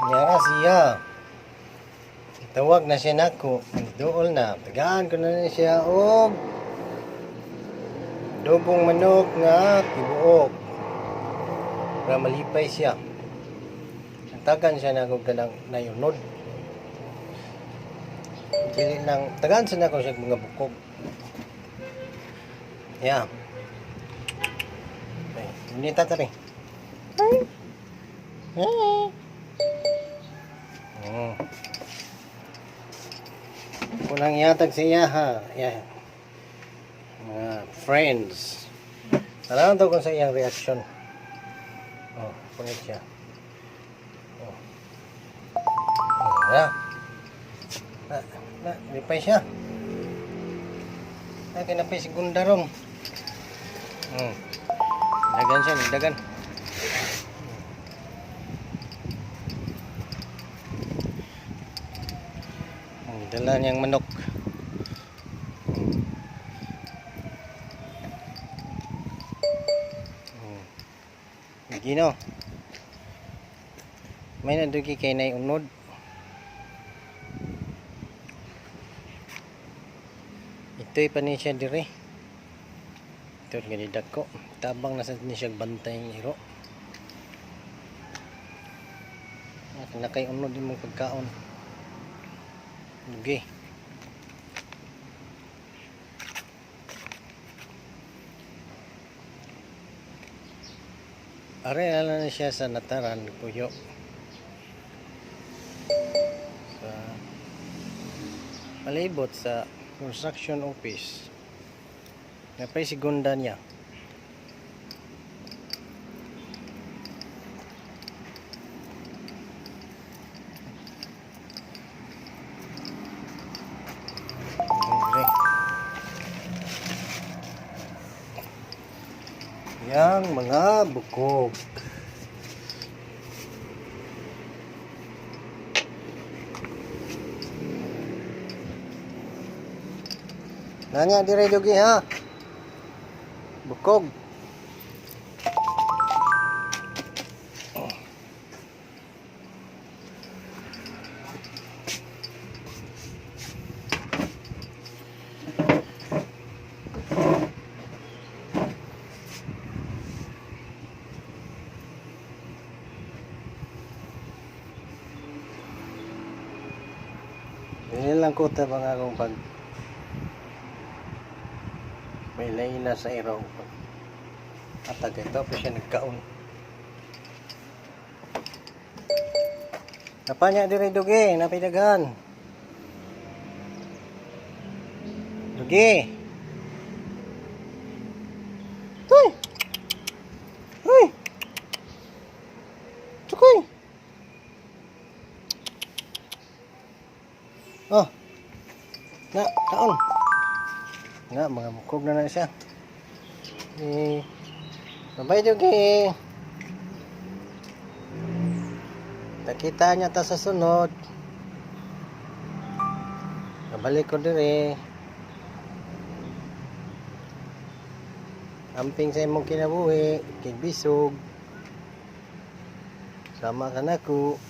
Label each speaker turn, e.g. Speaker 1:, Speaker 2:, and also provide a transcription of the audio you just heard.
Speaker 1: Yara siya. Tawag na siya nako. Duol na. Tagaan ko na siya og adobong manok nga tibuok. Para malipay siya. Tagan siya nako kanang nayunod. Dili lang tagaan siya nako siya mga bukog. Yeah. Ay, nita tari. Ay. Ay. Kunang yatag sa iya ha. Yeah. Mga friends. Tanawan to kung sa iyang reaction. Oh, punit siya. Oh. Oh, ya. Na, na, lipay siya. Na, kinapay si Gundarong. Dagan siya, dagan. Ang dala niyang manok. Gino. May nadugi kay nay unod. Ito'y pa ni siya dire. Ito nga ni dako. Tabang na sa ni siya bantay ng iro. Nakay unod imong pagkaon. Dugi. Are ala na siya sa nataran puyo. Sa palibot sa construction office. Napay segunda niya. Dire. Yang mga bukog. Nanya dire dugi ha. Bukog. Dili lang ko ta mga akong pag may laina sa iraw. Atag ito pa siya nagkaon. Napanya dire dugi, napidaghan. Dugi. Tuy. Uy. Tukoy. Oh. Na, kaon. Nga, mga bukog na na siya. Eh, bye-bye, Dugi. Nakita niya ta sa sunod. Nabalik ko dire. Amping sa imong kinabuhi, kigbisog. Sama ka nako.